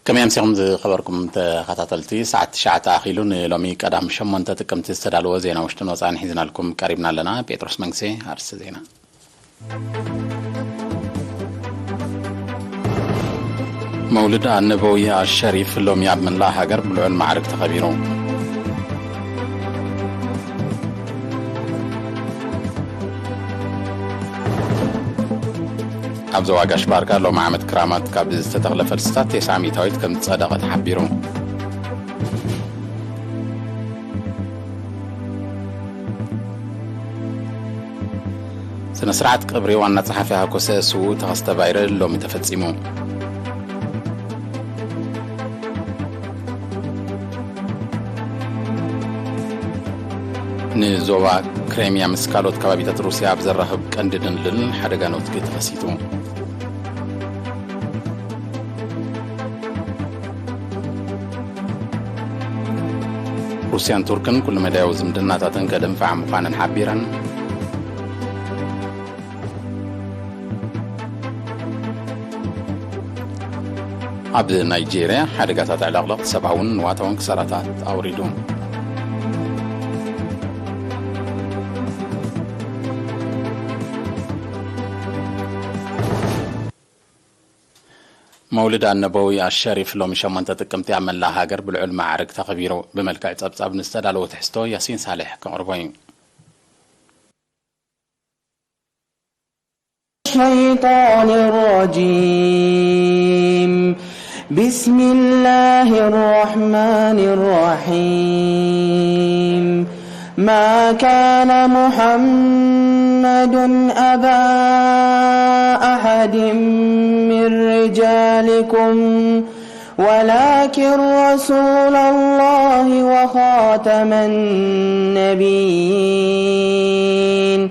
ከመይ ኣምሲኹም ዝኸበርኩም ተኸታተልቲ? ሰዓት ትሽዓተ ኣኺሉ ንሎሚ ቀዳም ሸሞንተ ጥቅምቲ ዝተዳለወ ዜና ውሽጥን ወጻእን ሒዝናልኩም ቀሪብና ኣለና። ጴጥሮስ መንግሴ፣ ኣርእስቲ ዜና። መውልድ ኣነበዊ ኣሸሪፍ ሎሚ ኣብ መላእ ሃገር ብልዑል ማዕርግ ተኸቢሩ። ኣብ ዞባ ጋሽ ባርካ ሎም ዓመት ክራማት ካብ ዝተተኽለ ፈልስታት ተስዓ ሚእታዊት ከም ዝጸደቐ ተሓቢሩ። ስነ ስርዓት ቀብሪ ዋና ጸሓፊ ሃኮሰ ስዉእ ተኸስተ ባይረ ሎሚ ተፈጺሙ። ንዞባ ክሬምያ ምስ ካልኦት ከባቢታት ሩስያ ኣብ ዘራኽብ ቀንዲ ድልድል ሓደጋ ነውቲ ተኸሲቱ። ሩስያን ቱርክን ኩሉ መዳያዊ ዝምድናታተን ከደንፍዓ ምዃነን ሓቢረን። ኣብ ናይጄርያ ሓደጋታት ዕለቕለቕ ሰብኣውን ንዋታውን ክሳራታት ኣውሪዱ። መውልድ ኣነበዊ ኣሸሪፍ ሎሚ ሸሞንተ ጥቅምቲ ኣብ መላእ ሃገር ብልዑል ማዕርግ ተኸቢሩ። ብመልክዕ ጸብጻብ ንዝተዳለወ ትሕዝቶ ያሲን ሳልሕ ከቕርቦ እዩ። الشيطان الرجيم. بسم الله الرحمن الرحيم. ما كان محمد أبا أحد من رجالكم ولكن رسول الله وخاتم النبيين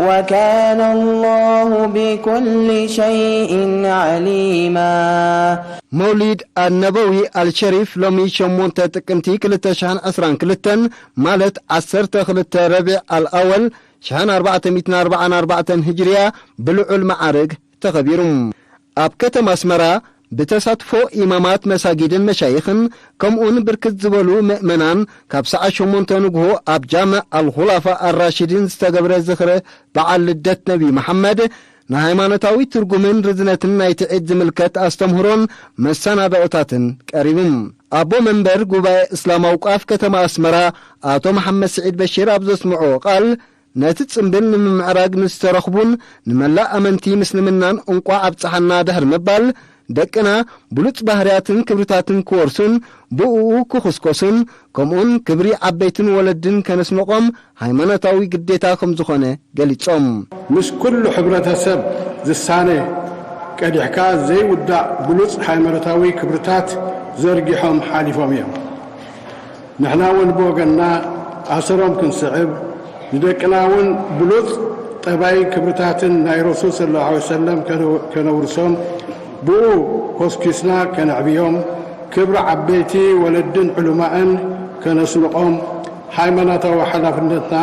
وكان الله بكل شيء عليما. መውሊድ ኣነበዊ ኣልሸሪፍ ሎሚ ሸሞንተ ጥቅምቲ ክልተ ሽሕን ዕስራን ክልተን፣ ማለት ዓሰርተ ክልተ ረቢዕ ኣልኣወል ሽሕን ኣርባዕተ ሚእትን ኣርባዓን ኣርባዕተን ህጅርያ፣ ብልዑል መዓርግ ተኸቢሩ። ኣብ ከተማ ኣስመራ ብተሳትፎ ኢማማት መሳጊድን መሻይኽን፣ ከምኡውን ብርክት ዝበሉ ምእመናን፣ ካብ ሰዓት ሸሞንተ ንግሆ ኣብ ጃምዕ ኣልኹላፋ ኣራሽዲን ዝተገብረ ዝኽሪ በዓል ልደት ነቢ መሓመድ፣ ንሃይማኖታዊ ትርጉምን ርዝነትን ናይቲ ዒድ ዝምልከት ኣስተምህሮን መሰናድኦታትን ቀሪቡ። ኣቦ መንበር ጉባኤ እስላም ኣውቃፍ ከተማ ኣስመራ ኣቶ መሓመድ ስዒድ በሺር ኣብ ዘስምዕዎ ቃል፣ ነቲ ጽምብል ንምምዕራግ ንዝተረኽቡን ንመላእ ኣመንቲ ምስልምናን እንቋዕ ኣብጽሓና ድሕሪ ምባል፣ ደቅና ብሉጽ ባህርያትን ክብርታትን ክወርሱን ብእኡ ክኹስኮሱን፣ ከምኡውን ክብሪ ዓበይትን ወለድን ከነስንቖም ሃይማኖታዊ ግዴታ ከም ዝኾነ ገሊጾም። ምስ ኩሉ ሕብረተሰብ ዝሳነ ቀዲሕካ ዘይውዳእ ብሉጽ ሃይማኖታዊ ክብርታት ዘርጊሖም ሓሊፎም እዮም። ንሕና እውን ብወገንና ኣሰሮም ክንስዕብ፣ ንደቅና እውን ብሉጽ ጠባይ ክብርታትን ናይ ረሱል ሰለላሁ ዐለይሂ ወሰለም ከነው-፣ ከነውርሶም፣ ብኡ ኮስኪስና ከነዕብዮም፣ ክብሪ ዓበይቲ ወለድን ዕሉማእን ከነስንቖም፣ ሃይማኖታዊ ሓላፍነትና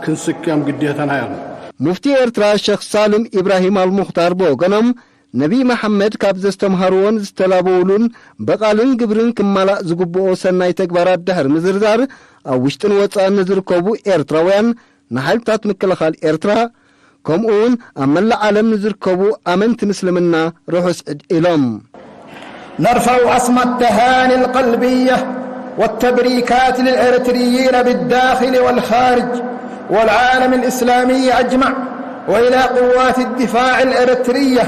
ክንስከም ግዴታና እዮም። ሙፍቲ ኤርትራ ሸኽ ሳልም ኢብራሂም ኣልሙኽታር ብወገኖም፣ ነቢ መሓመድ ካብ ዘስተምሃርዎን ዝተላበውሉን ብቓልን ግብርን ክማላእ ዝግብኦ ሰናይ ተግባራት ድሕሪ ምዝርዛር፣ ኣብ ውሽጥን ወጻእን ንዝርከቡ ኤርትራውያን፣ ንሓይልታት ምክልኻል ኤርትራ፣ ከምኡ እውን ኣብ መላእ ዓለም ንዝርከቡ ኣመንቲ ምስልምና ርሑስ ዒድ ኢሎም። نرفع أسمى التهاني القلبية والتبريكات للإريتريين بالداخل والخارج والعالم الإسلامي أجمع، وإلى قوات الدفاع الإريترية: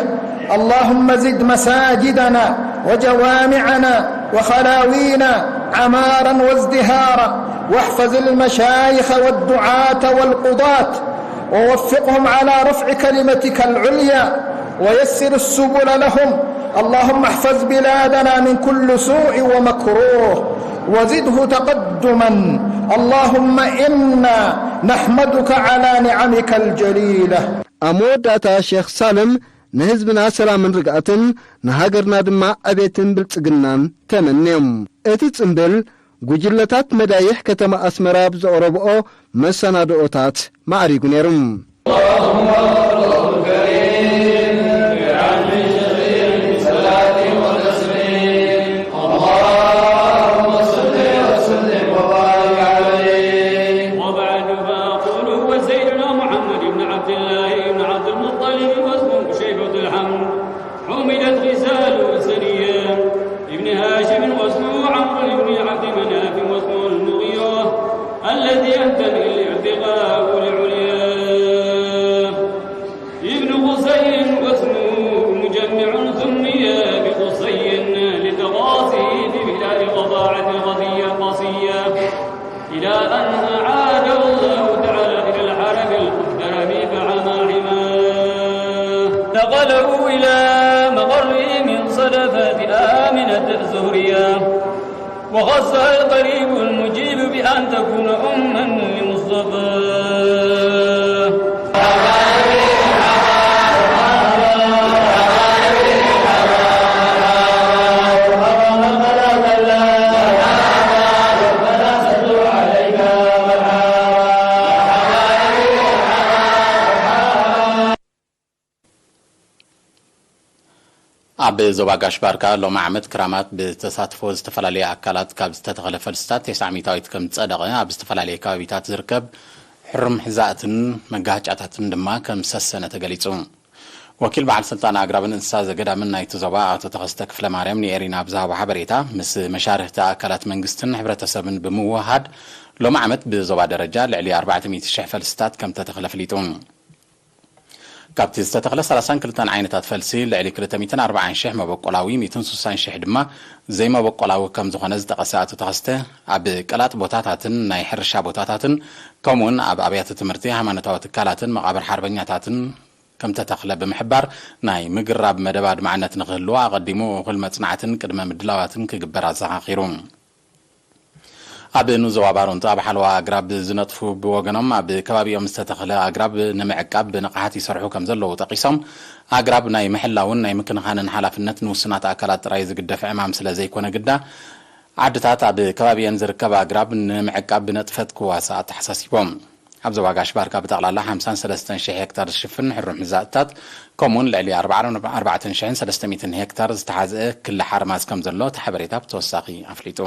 اللهم زد مساجدنا وجوامعنا وخلاوينا عمارا وازدهارا، واحفظ المشايخ والدعاة والقضاة، ووفقهم على رفع كلمتك العليا، ويسر السبل لهم. اللهم احفظ بلادنا من كل سوء ومكروه، وزده تقدما. اللهم إنا نحمدك على نعمك الجليلة. ኣብ መወዳእታ ሸኽ ሳልም ንህዝብና ሰላምን ርግኣትን፣ ንሃገርና ድማ ዕቤትን ብልጽግናን ተመንዮም። እቲ ጽምብል፣ ጉጅለታት መዳይሕ ከተማ ኣስመራ ኣብ ዘቕረብኦ መሰናድኦታት ማዕሪጉ ነይሩ። فاتئة من الزهرية، وخصها القريب المجيب بأن تكون أما لمصطفى. ኣብ ዞባ ጋሽ ባርካ ሎሚ ዓመት ክራማት ብተሳትፎ ዝተፈላለዩ ኣካላት ካብ ዝተተኸለ ፈልስታት ተስዓ ሚእታዊት ከም ዝጸደቐ፣ ኣብ ዝተፈላለዩ ከባቢታት ዝርከብ ሕሩም ሕዛእትን መጋህጫታትን ድማ ከም ሰሰነ ተገሊጹ። ወኪል በዓል ስልጣን ኣግራብን እንስሳ ዘገዳምን ናይቲ ዞባ ኣቶ ተኸስተ ክፍለ ማርያም ንኤሪና ብዝሃቦ ሓበሬታ፣ ምስ መሻርህቲ ኣካላት መንግስትን ሕብረተሰብን ብምውሃድ ሎሚ ዓመት ብዞባ ደረጃ ልዕሊ ኣርባዕተ ሚእቲ ሽሕ ፈልስታት ከም ተተኽለ ኣፍሊጡ። ካብቲ ዝተተኽለ ሰላሳን ክልተን ዓይነታት ፈልሲ ልዕሊ ክልተ ሚእትን ኣርባዓን ሽሕ መበቆላዊ፣ ሚእትን ስሳን ሽሕ ድማ ዘይመበቆላዊ ከም ዝኾነ ዝጠቐሰ ኣቶ ተኸስተ፣ ኣብ ቀላጥ ቦታታትን ናይ ሕርሻ ቦታታትን ከምኡውን ኣብ ኣብያተ ትምህርቲ፣ ሃይማኖታዊ ትካላትን መቓብር ሓርበኛታትን ከም ተተኽለ ብምሕባር፣ ናይ ምግራብ መደብ ኣድማዕነት ንኽህልዎ ኣቐዲሙ እኹል መጽናዕትን ቅድመ ምድላዋትን ክግበር ኣዘኻኺሩ። ኣብ ኑዞባ ባሮንቱ ኣብ ሓለዋ ኣግራብ ዝነጥፉ ብወገኖም፣ ኣብ ከባቢኦም ዝተተኽለ ኣግራብ ንምዕቃብ ብንቕሓት ይሰርሑ ከም ዘለዉ ጠቒሶም፣ ኣግራብ ናይ ምሕላውን ናይ ምክንኻንን ሓላፍነት ንውሱናት ኣካላት ጥራይ ዝግደፍ ዕማም ስለ ዘይኮነ ግዳ፣ ዓድታት ኣብ ከባቢአን ዝርከብ ኣግራብ ንምዕቃብ ብነጥፈት ክዋሳእ ኣተሓሳሲቦም። ኣብ ዞባ ጋሽ ባርካ ብጠቕላላ ሓምሳን ሰለስተን ሽሕ ሄክታር ዝሽፍን ሕሩም ሕዛእታት፣ ከምኡውን ልዕሊ ኣርባዕተ ሽሕን ሰለስተ ሚእትን ሄክታር ዝተሓዝአ ክሊ ሓርማዝ ከም ዘሎ እቲ ሓበሬታ ብተወሳኺ ኣፍሊጡ።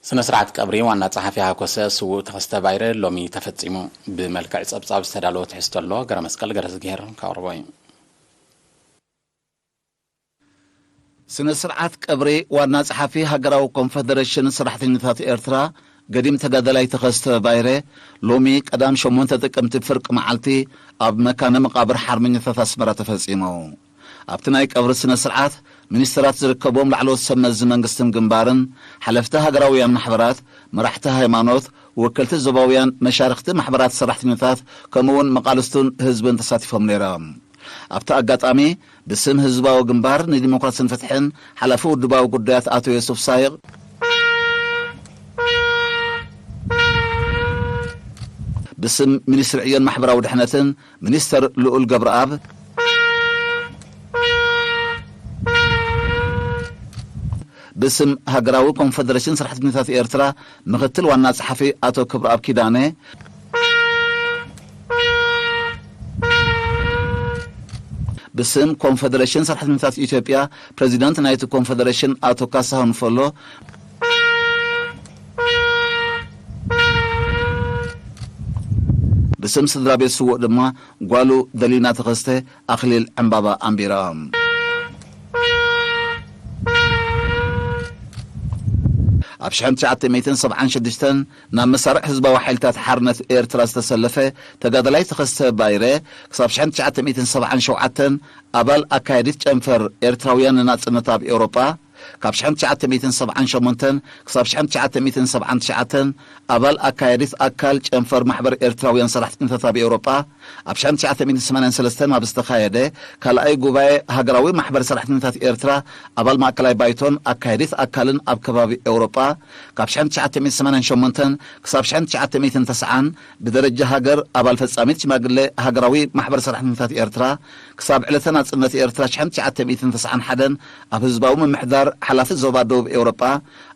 ስነ ስርዓት ቀብሪ ዋና ጸሓፊ ሃኮሰ ስዉእ ተኸስተ ባይረ ሎሚ ተፈጺሙ። ብመልክዕ ጸብጻብ ዝተዳለወ ትሕዝቶ ኣሎ። ገረ መስቀል ገረዝግሄር ካቕርቦ እዩ። ስነ ስርዓት ቀብሪ ዋና ጸሓፊ ሃገራዊ ኮንፈደሬሽን ሰራሕተኛታት ኤርትራ፣ ገዲም ተጋዳላይ ተኸስተ ባይረ፣ ሎሚ ቀዳም ሸሞንተ ጥቅምቲ ፍርቂ መዓልቲ ኣብ መካነ መቓብር ሓርበኛታት ኣስመራ ተፈጺሙ። ኣብቲ ናይ ቀብሪ ስነ ስርዓት፣ ሚኒስተራት ዝርከቦም ላዕለዎት ሰብ መዚ መንግስትን ግንባርን፣ ሓለፍቲ ሃገራውያን ማሕበራት፣ መራሕቲ ሃይማኖት፣ ወከልቲ ዞባውያን መሻርኽቲ ማሕበራት ሰራሕተኛታት፣ ከምኡውን መቓልስቱን ህዝብን ተሳቲፎም ነይሮም። ኣብቲ ኣጋጣሚ፣ ብስም ህዝባዊ ግንባር ንዲሞክራስን ፍትሕን ሓላፊ ውድባዊ ጉዳያት ኣቶ ዮሱፍ ሳይቕ፣ ብስም ሚኒስትሪ ዕዮን ማሕበራዊ ድሕነትን ሚኒስተር ልኡል ገብረኣብ፣ ብስም ሃገራዊ ኮንፈደሬሽን ሰራሕተኛታት ኤርትራ ምኽትል ዋና ጸሓፊ ኣቶ ክብረኣብ ኪዳነ፣ ብስም ኮንፈደሬሽን ሰራሕተኛታት ኢትዮጵያ ፕሬዚዳንት ናይቲ ኮንፈደሬሽን ኣቶ ካሳሁን ፎሎ፣ ብስም ስድራ ቤት ስዉእ ድማ ጓሉ ደሊና ተኸስተ ኣኽሊል ዕምባባ ኣንቢሮም። ኣብ ሽሕን ትሽዓተ ሚእትን ሰብዓን ሽዱሽተን ናብ መሳርዕ ህዝባዊ ሓይልታት ሓርነት ኤርትራ ዝተሰለፈ ተጋዳላይ ተኸስተ ባይረ፣ ክሳብ ሽሕን ትሽዓተ ሚእትን ሰብዓን ሸውዓተን ኣባል ኣካያዲት ጨንፈር ኤርትራውያን ንናጽነት ኣብ ኤውሮጳ፣ ካብ ሽሕን ትሽዓተ ሚእትን ሰብዓን ሸሞንተን ክሳብ ሽሕን ትሽዓተ ሚእትን ሰብዓን ትሽዓተን ኣባል ኣካያዲት ኣካል ጨንፈር ማሕበር ኤርትራውያን ሰራሕተኛታት ኣብ ኤውሮጳ፣ ኣብ ሽሕን ትሽዓተ ሚእትን ሰማንያን ሰለስተን ኣብ ዝተኻየደ ካልኣይ ጉባኤ ሃገራዊ ማሕበር ሰራሕተኛታት ኤርትራ፣ ኣባል ማእከላይ ባይቶን ኣካያዲት ኣካልን ኣብ ከባቢ ኤውሮጳ፣ ካብ ሽሕን ትሽዓተ ሚእትን ሰማንያን ሸሞንተን ክሳብ ሽሕን ትሽዓተ ሚእትን ተስዓን ብደረጃ ሃገር ኣባል ፈጻሚት ሽማግለ ሃገራዊ ማሕበር ሰራሕተኛታት ኤርትራ፣ ክሳብ ዕለተ ናጽነት ኤርትራ ሽሕን ትሽዓተ ሚእትን ተስዓን ሓደን ኣብ ህዝባዊ ምምሕዳር ሓላፊ ዞባ ደቡብ ኤውሮጳ፣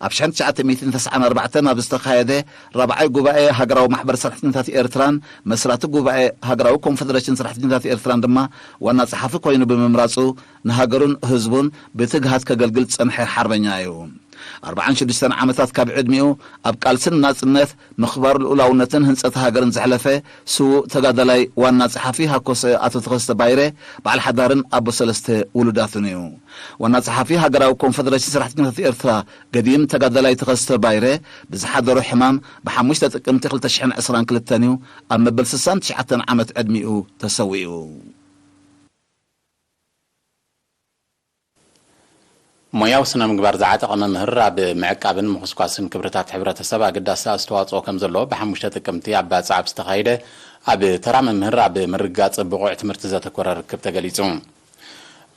ኣብ ሽሕን ትሽዓተ ሚእትን ተስዓን ኣርባዕተን ኣብ ዝተኻየደ ራብዓይ ጉባኤ ሃገራዊ ማሕበር ሰራሕተኛታት ኤርትራን መስራቲ ጉባኤ ሃገራዊ ኮንፈደሬሽን ሰራሕተኛታት ኤርትራን ድማ ዋና ጸሓፊ ኮይኑ ብምምራጹ፣ ንሃገሩን ህዝቡን ብትግሃት ከገልግል ዝጸንሐ ሓርበኛ እዩ። ኣርባዓን ሽዱሽተን ዓመታት ካብ ዕድሚኡ ኣብ ቃልስን ናጽነት፣ ምኽባር ልኡላውነትን ህንጸት ሃገርን ዘሕለፈ ስዉእ ተጋዳላይ ዋና ጸሓፊ ሃኮሰ ኣቶ ተኸስተ ባይረ፣ በዓል ሓዳርን ኣቦ ሰለስተ ውሉዳትን እዩ። ዋና ጸሓፊ ሃገራዊ ኮንፈደሬሽን ሰራሕተኛታት ኤርትራ ገዲም ተጋዳላይ ተኸስተ ባይረ ብዝሓደሮ ሕማም ብሓሙሽተ ጥቅምቲ ክልተ ሽሕን ዕስራን ክልተን እዩ ኣብ መበል ስሳን ትሽዓተን ዓመት ዕድሚኡ ተሰዊኡ። ሞያዊ ስነ ምግባር ዝዓጠቐ መምህር ኣብ ምዕቃብን ምኹስኳስን ክብርታት ሕብረተሰብ ኣገዳሲ ኣስተዋፅኦ ከም ዘለዎ ብሓሙሽተ ጥቅምቲ ኣብ ባጽዕ ኣብ ዝተኻየደ ኣብ ተራ መምህር ኣብ ምርግጋጽ ብቑዕ ትምህርቲ ዘተኮረ ርክብ ተገሊጹ።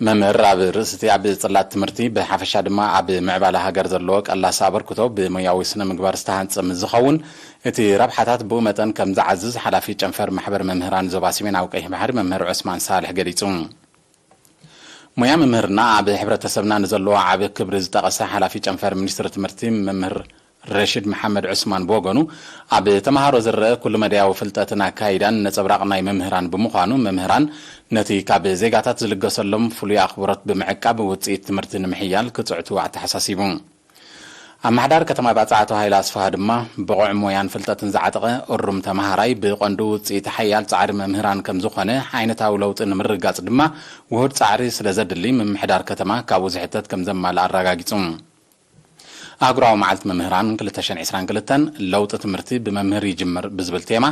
መምህር ኣብ ርእስቲ ኣብ ጽላት ትምህርቲ ብሓፈሻ ድማ ኣብ ምዕባለ ሃገር ዘለዎ ቀላሲ ኣበርክቶ ብሞያዊ ስነ ምግባር ዝተሃንጸ ምስ ዝኸውን፣ እቲ ረብሓታት ብኡ መጠን ከም ዝዓዝዝ ሓላፊ ጨንፈር ማሕበር መምህራን ዞባ ሰሜናዊ ቀይሕ ባሕሪ መምህር ዑስማን ሳልሕ ገሊጹ። ሞያ መምህርና ኣብ ሕብረተሰብና ንዘለዎ ዓቢ ክብሪ ዝጠቐሰ ሓላፊ ጨንፈር ሚኒስትሪ ትምህርቲ መምህር ረሽድ መሓመድ ዑስማን ብወገኑ፣ ኣብ ተምሃሮ ዝረአ ኩሉ መዳያዊ ፍልጠትን ኣካይዳን ነጸብራቕ ናይ መምህራን ብምዃኑ፣ መምህራን ነቲ ካብ ዜጋታት ዝልገሰሎም ፍሉይ ኣኽብሮት ብምዕቃብ ውጽኢት ትምህርቲ ንምሕያል ክጽዕቱ ኣተሓሳሲቡ። ኣመሓዳሪ ከተማ ባጽዕ ኣቶ ሃይለ ኣስፍሃ ድማ፣ ብቑዕ ሞያን ፍልጠትን ዝዓጠቐ እሩም ተምሃራይ ብቐንዱ ውጽኢት ሓያል ጻዕሪ መምህራን ከም ዝኾነ፣ ዓይነታዊ ለውጢ ንምርግጋጽ ድማ ውሁድ ጻዕሪ ስለ ዘድሊ፣ ምምሕዳር ከተማ ካብኡ ዝሕተት ከም ዘማልእ ኣረጋጊጹ። ኣህጉራዊ መዓልቲ መምህራን ክልተ ሽሕን ዕስራን ክልተን፣ ለውጢ ትምህርቲ ብመምህር ይጅምር ብዝብል ቴማ፣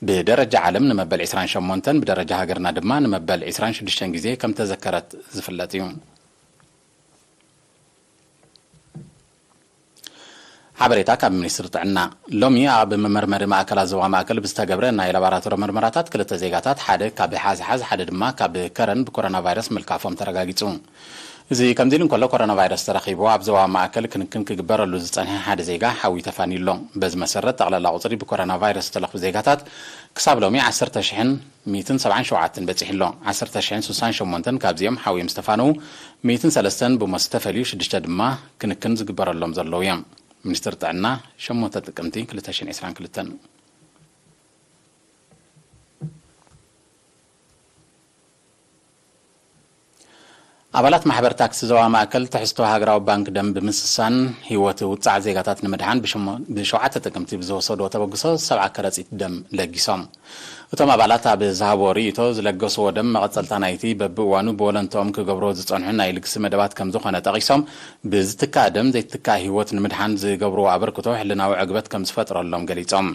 ብደረጃ ዓለም ንመበል ዕስራን ሸሞንተን፣ ብደረጃ ሃገርና ድማ ንመበል ዕስራን ሽዱሽተን ግዜ ከም ተዘከረት ዝፍለጥ እዩ። ሓበሬታ ካብ ሚኒስትሪ ጥዕና። ሎሚ ኣብ መመርመሪ ማእከላት ዞባ ማእከል ብዝተገብረ ናይ ላቦራቶሪ መርመራታት፣ ክልተ ዜጋታት፣ ሓደ ካብ ሓዝሓዝ፣ ሓደ ድማ ካብ ከረን ብኮሮና ቫይረስ ምልካፎም ተረጋጊጹ። እዚ ከምዚ ኢሉ እንከሎ፣ ኮሮና ቫይረስ ተረኺቡ ኣብ ዞባ ማእከል ክንክን ክግበረሉ ዝጸንሐ ሓደ ዜጋ ሓዊ ተፋንዩ ኣሎ። በዚ መሰረት፣ ጠቕላላ ቁጽሪ ብኮሮና ቫይረስ ዝተለኽፉ ዜጋታት ክሳብ ሎሚ ዓሰርተ ሽሕን ሚእትን ሰብዓን ሸውዓተን በጺሑ ኣሎ። ዓሰርተ ሽሕን ስሳን ሸሞንተን ካብዚኦም ሓውዮም ዝተፋነዉ፣ ሚእትን ሰለስተን ብሞት ዝተፈልዩ፣ ሽዱሽተ ድማ ክንክን ዝግበረሎም ዘለዉ እዮም። ሚኒስትሪ ጥዕና፣ ሸሞንተ ጥቅምቲ ክልተ ሽሕን ዕስራን ክልተን። ኣባላት ማሕበር ታክሲ ዞባ ማእከል ትሕዝቶ ሃገራዊ ባንክ ደም ብምስሳን ህይወት ውጻዕ ዜጋታት ንምድሓን ብሸሞ-፣ ብሸውዓተ ጥቅምቲ ብዝወሰድዎ ተበግሶ ሰብዓ ከረጺት ደም ለጊሶም። እቶም ኣባላት ኣብ ዝሃብዎ ርእይቶ፣ ዝለገስዎ ደም መቐጸልታ ናይቲ በብእዋኑ ብወለንትኦም ክገብርዎ ዝጸንሑ ናይ ልግሲ መደባት ከም ዝኾነ ጠቒሶም፣ ብዝትካእ ደም ዘይትካእ ህይወት ንምድሓን ዝገብርዎ ኣበርክቶ ሕልናዊ ዕግበት ከም ዝፈጥረሎም ገሊጾም።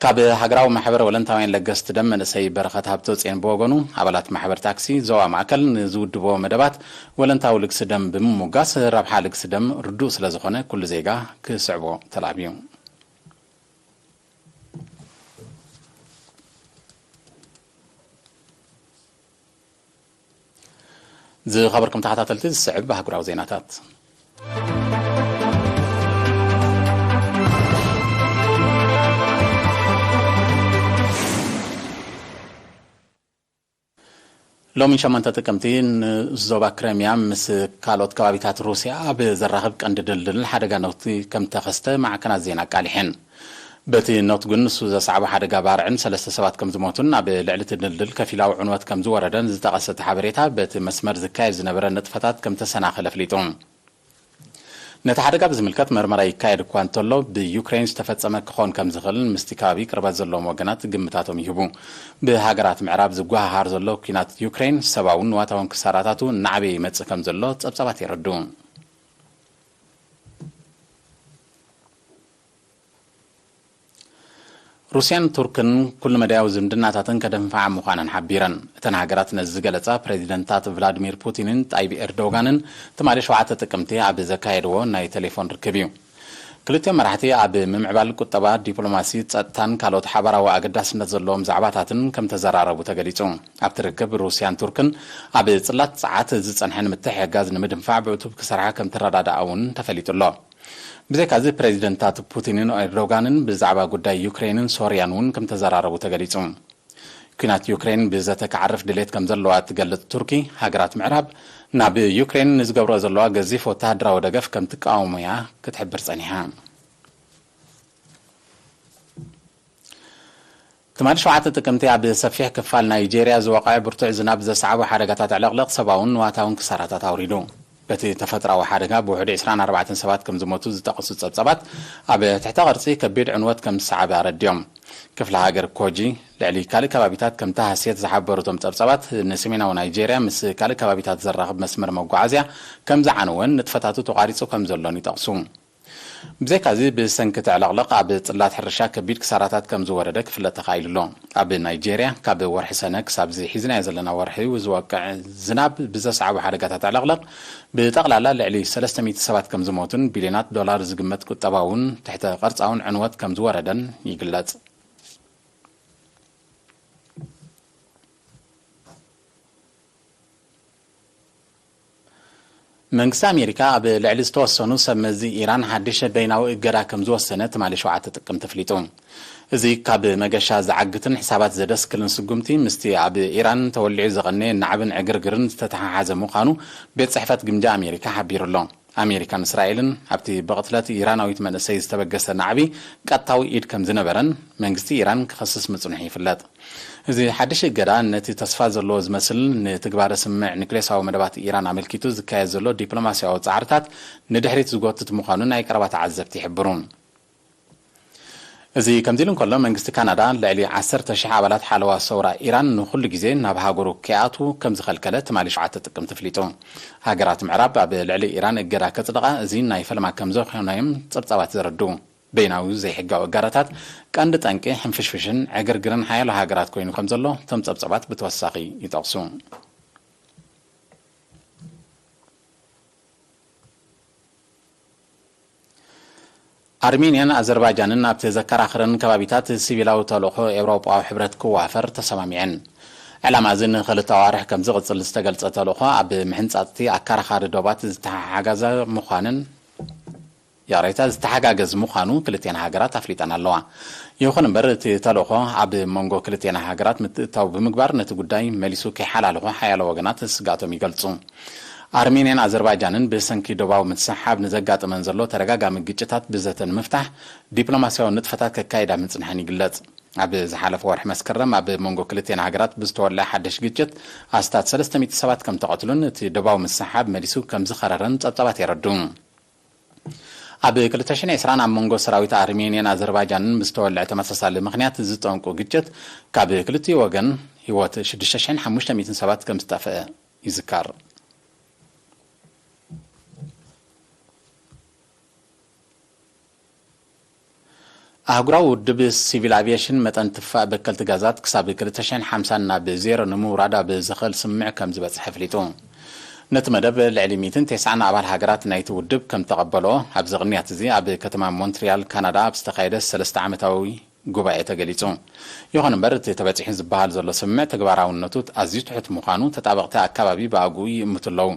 ካብ ሃገራዊ ማሕበር ወለንታውያን ለገስቲ ደም መንእሰይ በረኸት ሃብተጽዮን ብወገኑ፣ ኣባላት ማሕበር ታክሲ ዞባ ማእከል ንዝውድብዎ መደባት ወለንታዊ ልግሲ ደም ብምሙጋስ፣ ረብሓ ልግሲ ደም ርዱእ ስለ ዝኾነ፣ ኩሉ ዜጋ ክስዕቦ ተላብዩ። ዝኸበርኩም ተኸታተልቲ፣ ዝስዕብ ኣህጉራዊ ዜናታት። ሎሚ ሸሞንተ ጥቅምቲ፣ ንዞባ ክረምያ ምስ ካልኦት ከባቢታት ሩስያ ኣብ ዘራኽብ ቀንዲ ድልድል ሓደጋ ነውቲ ከም ተኸስተ ማዕከናት ዜና ኣቃሊሐን። በቲ ነውቲ ግን ንሱ ዘስዓቦ ሓደጋ ባርዕን ሰለስተ ሰባት ከም ዝሞቱን ኣብ ልዕሊ እቲ ድልድል ከፊላዊ ዕንወት ከም ዝወረደን ዝጠቐሰ እቲ ሓበሬታ፣ በቲ መስመር ዝካየድ ዝነበረ ንጥፈታት ከም ተሰናኸለ ኣፍሊጡ። ነቲ ሓደጋ ብዝምልከት መርመራ ይካየድ እኳ እንተሎ፣ ብዩክሬን ዝተፈጸመ ክኾን ከም ዝኽእል ምስቲ ከባቢ ቅርበት ዘለዎም ወገናት ግምታቶም ይህቡ። ብሃገራት ምዕራብ ዝጓሃሃር ዘሎ ኲናት ዩክሬን፣ ሰብኣውን ንዋታውን ክሳራታቱ እናዓበየ ይመጽእ ከም ዘሎ ጸብጻባት የረድኡ። ሩስያን ቱርክን ኩሉ መዳያዊ ዝምድናታተን ከደንፍዓ ምዃነን ሓቢረን። እተን ሃገራት ነዚ ዝገለጻ፣ ፕሬዚደንታት ቭላድሚር ፑቲንን ጣይብ ኤርዶጋንን ትማሊ ሸውዓተ ጥቅምቲ ኣብ ዘካየድዎ ናይ ቴሌፎን ርክብ እዩ። ክልቲኦም መራሕቲ ኣብ ምምዕባል ቁጠባ፣ ዲፕሎማሲ፣ ጸጥታን ካልኦት ሓባራዊ ኣገዳስነት ዘለዎም ዛዕባታትን ከም ተዘራረቡ ተገሊጹ። ኣብቲ ርክብ፣ ሩስያን ቱርክን ኣብ ጽላት ጸዓት ዝጸንሐን ምትሕግጋዝ ንምድንፋዕ ብዕቱብ ክሰርሓ ከም ተረዳድኣ እውን ተፈሊጡ ኣሎ። ብዘይካዚ፣ ፕሬዚደንታት ፑቲንን ኤርዶጋንን ብዛዕባ ጉዳይ ዩክሬንን ሶርያን እውን ከም ተዘራረቡ ተገሊጹ። ኲናት ዩክሬን ብዘተ ክዓርፍ ድሌት ከም ዘለዋ እትገልጽ ቱርኪ፣ ሃገራት ምዕራብ ናብ ዩክሬን ንዝገብሮ ዘለዋ ገዚፍ ወተሃደራዊ ደገፍ ከም ትቃወሞ እያ ክትሕብር ጸኒሓ። ትማሊ ሸውዓተ ጥቅምቲ ኣብ ሰፊሕ ክፋል ናይጄርያ ዝወቐዐ ብርቱዕ ዝናብ ዘስዓቦ ሓደጋታት ዕለቕለቕ ሰብኣውን ንዋታውን ክሳራታት ኣውሪዱ። በቲ ተፈጥሮኣዊ ሓደጋ ብውሕዱ ዕስራን ኣርባዕተን ሰባት ከም ዝሞቱ ዝጠቐሱ ጸብጻባት፣ ኣብ ትሕተ ቅርጺ ከቢድ ዕንወት ከም ዝሰዓበ ኣረዲኦም። ክፍለ ሃገር ኮጂ፣ ልዕሊ ካልእ ከባቢታት ከም ተሃስየት ዝሓበሩ እቶም ጸብጻባት፣ ንሰሜናዊ ናይጄርያ ምስ ካልእ ከባቢታት ዘራኽብ መስመር መጓዓዝያ ከም ዝዓነወን ንጥፈታቱ ተቋሪጹ ከም ዘሎን ይጠቕሱ። ብዘይካዚ፣ ብሰንኪ እቲ ዕለቕለቕ ኣብ ጽላት ሕርሻ ከቢድ ክሳራታት ከም ዝወረደ ክፍለጥ ተኻኢሉ ኣሎ። ኣብ ናይጄርያ፣ ካብ ወርሒ ሰነ ክሳብ እዚ ሒዝናዮ ዘለና ወርሒ ዝወቅዕ ዝናብ ብዘስዓቦ ሓደጋታት ዕለቕለቕ፣ ብጠቕላላ ልዕሊ ሰለስተ ሚእቲ ሰባት ከም ዝሞቱን ቢልዮናት ዶላር ዝግመት ቁጠባውን ትሕተ ቅርጻውን ዕንወት ከም ዝወረደን ይግለጽ። መንግስቲ ኣሜሪካ ኣብ ልዕሊ ዝተወሰኑ ሰብ መዚ ኢራን ሓድሽ በይናዊ እገዳ ከም ዝወሰነ ትማሊ ሸውዓተ ጥቅምቲ ኣፍሊጡ። እዚ ካብ መገሻ ዝዓግትን ሕሳባት ዘደስክልን ስጉምቲ ምስቲ ኣብ ኢራን ተወሊዑ ዝቐነየ ናዕብን ዕግርግርን ዝተተሓሓዘ ምዃኑ ቤት ጽሕፈት ግምጃ ኣሜሪካ ሓቢሩ ኣሎ። ኣሜሪካን እስራኤልን ኣብቲ ብቕትለት ኢራናዊት መንእሰይ ዝተበገሰ ናዕቢ ቀጥታዊ ኢድ ከም ዝነበረን መንግስቲ ኢራን ክኸስስ ምጽንሑ ይፍለጥ። እዚ ሓድሽ እገዳ ነቲ ተስፋ ዘለዎ ዝመስል ንትግባረ ስምምዕ ኒክሌሳዊ መደባት ኢራን ኣመልኪቱ ዝካየድ ዘሎ ዲፕሎማስያዊ ጻዕርታት ንድሕሪት ዝጎትት ምዃኑ ናይ ቀረባ ተዓዘብቲ ይሕብሩ። እዚ ከምዚ ኢሉ እንከሎ፣ መንግስቲ ካናዳ ልዕሊ ዓሰርተ ሽሕ ኣባላት ሓለዋ ሰውራ ኢራን ንኹሉ ግዜ ናብ ሃገሩ ከይኣትዉ ከም ዝኸልከለ ትማሊ ሸውዓተ ጥቅምቲ ኣፍሊጡ። ሃገራት ምዕራብ ኣብ ልዕሊ ኢራን እገዳ ከጽድቓ እዚ ናይ ፈለማ ከም ዝኾነ እዮም ጸብጻባት ዘረድኡ። በይናዊ ዘይሕጋዊ እገዳታት ቀንዲ ጠንቂ ሕንፍሽፍሽን ዕግርግርን ሓያሎ ሃገራት ኮይኑ ከም ዘሎ እቶም ጸብጻባት ብተወሳኺ ይጠቕሱ። ኣርሜንያን ኣዘርባይጃንን ኣብቲ ዘከራኽረን ከባቢታት ሲቪላዊ ተልእኾ ኤውሮጳዊ ሕብረት ክዋፈር ተሰማሚዐን። ዕላማ እዚ ንኽልተ ኣዋርሕ ከም ዝቕጽል ዝተገልጸ ተልእኾ ኣብ ምሕንጻጽቲ ኣከራኻሪ ዶባት ዝተሓሓጋዘ ምዃንን ይቕሬታ፣ ዝተሓጋገዝ ምዃኑ ክልቴን ሃገራት ኣፍሊጠን ኣለዋ። ይኹን እምበር፣ እቲ ተልእኾ ኣብ መንጎ ክልቴን ሃገራት ምትእትታው ብምግባር ነቲ ጉዳይ መሊሱ ከይሓላልኾ ሓያሎ ወገናት ስግኣቶም ይገልጹ። ኣርሜንያን ኣዘርባይጃንን ብሰንኪ ዶባዊ ምስሕሓብ ንዘጋጥመን ዘሎ ተደጋጋሚ ግጭታት ብዘተ ንምፍታሕ ዲፕሎማስያዊ ንጥፈታት ከካይዳ ምጽንሐን ይግለጽ። ኣብ ዝሓለፈ ወርሒ መስከረም ኣብ መንጎ ክልቴን ሃገራት ብዝተወልዐ ሓድሽ ግጭት ኣስታት ሰለስተ ሚእቲ ሰባት ከም ተቐትሉን እቲ ዶባዊ ምስሕሓብ መሊሱ ከም ዝኸረረን ጸብጻባት የረድኡ። ኣብ ክልተ ሽሕን ዕስራን ኣብ መንጎ ሰራዊት ኣርሜንያን ኣዘርባይጃንን ብዝተወልዐ ተመሳሳሊ ምኽንያት ዝጠንቁ ግጭት ካብ ክልቲኡ ወገን ህይወት ሽዱሽተ ሽሕን ሓሙሽተ ሚእትን ሰባት ከም ዝጠፍአ ይዝከር። ኣህጉራዊ ውድብ ሲቪል ኣቪየሽን መጠን ትፋእ በከልቲ ጋዛት ክሳብ ክልተ ሽሕን ሓምሳን ናብ ዜሮ ንምውራድ ኣብ ዝኽእል ስምምዕ ከም ዝበጽሐ ኣፍሊጡ። ነቲ መደብ ልዕሊ ሚእትን ተስዓን ኣባል ሃገራት ናይቲ ውድብ ከም ተቐበሎ ኣብዚ ቅንያት እዚ ኣብ ከተማ ሞንትሪያል ካናዳ ኣብ ዝተኻየደ ሰለስተ ዓመታዊ ጉባኤ ተገሊጹ። ይኹን እምበር እቲ ተበጺሑ ዝበሃል ዘሎ ስምምዕ ተግባራውነቱ ኣዝዩ ትሑት ምዃኑ ተጣበቕቲ ኣካባቢ ብኣግኡ ይእምቱ ኣለዉ።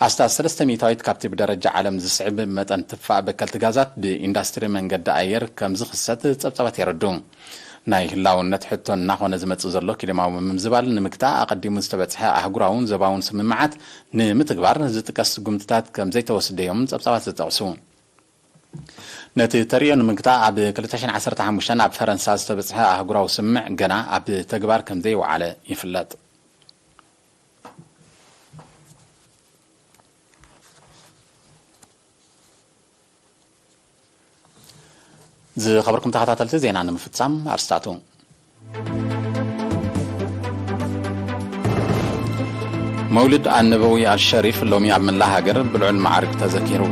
ኣስታት ሰለስተ ሚእታዊት ካብቲ ብደረጃ ዓለም ዝስዕብ መጠን ትፋእ በከልቲ ጋዛት ብኢንዳስትሪ መንገዲ ኣየር ከም ዝኽሰት ጸብጻባት የረድኡ። ናይ ህላውነት ሕቶ እናኾነ ዝመጽእ ዘሎ ክሊማዊ ምምዝባል ንምግታእ ኣቐዲሙ ዝተበጽሐ ኣህጉራውን ዞባውን ስምምዓት ንምትግባር ዝጥቀስ ስጉምትታት ከም ዘይተወስደ እዮም ጸብጻባት ዝጠቕሱ። ነቲ ተርእዮ ንምግታእ ኣብ ክልተ ሽሕን ዓሰርተ ሓሙሽተን ኣብ ፈረንሳ ዝተበጽሐ ኣህጉራዊ ስምምዕ ገና ኣብ ተግባር ከም ዘይወዓለ ይፍለጥ። ዝኸበርኩም ተኸታተልቲ ዜና ንምፍጻም ኣርስታቱ። መውልድ ኣነበዊ ኣልሸሪፍ ሎሚ ኣብ መላ ሃገር ብልዑል መዓርግ ተዘኪሩ።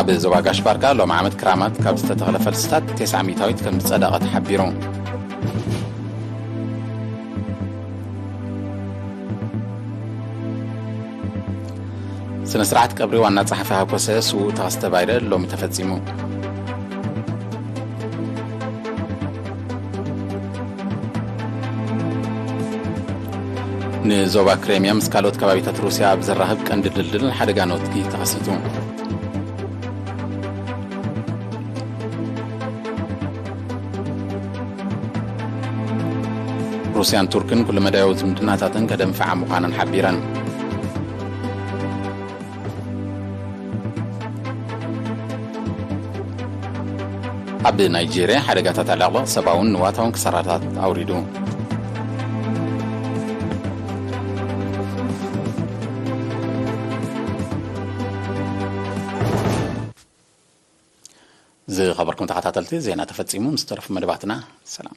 ኣብ ዞባ ጋሽ ባርካ ሎም ዓመት ክራማት ካብ ዝተተኽለ ፈልስታት ተስዓ ሚእታዊት ከም ዝጸደቐ ተሓቢሩ። ስነ ስርዓት ቀብሪ ዋና ጸሓፊ ሃኮሰ ስዉእ ተኸስተ ባይረ ሎሚ ተፈጺሙ። ንዞባ ክሬምያ ምስ ካልኦት ከባቢታት ሩስያ ኣብ ዘራኽብ ቀንዲ ድልድል ሓደጋ ነውቲ ተኸሲቱ። ሩስያን ቱርክን ኩለመዳያዊ ዝምድናታተን ከደንፍዓ ምዃነን ሓቢረን። ኣብ ናይጄርያ ሓደጋታት ዕለቕለቕ ሰብኣውን ንዋታውን ክሳራታት ኣውሪዱ። ዝኸበርኩም ተኸታተልቲ፣ ዜና ተፈጺሙ። ምስ ተረፉ መደባትና ሰላም።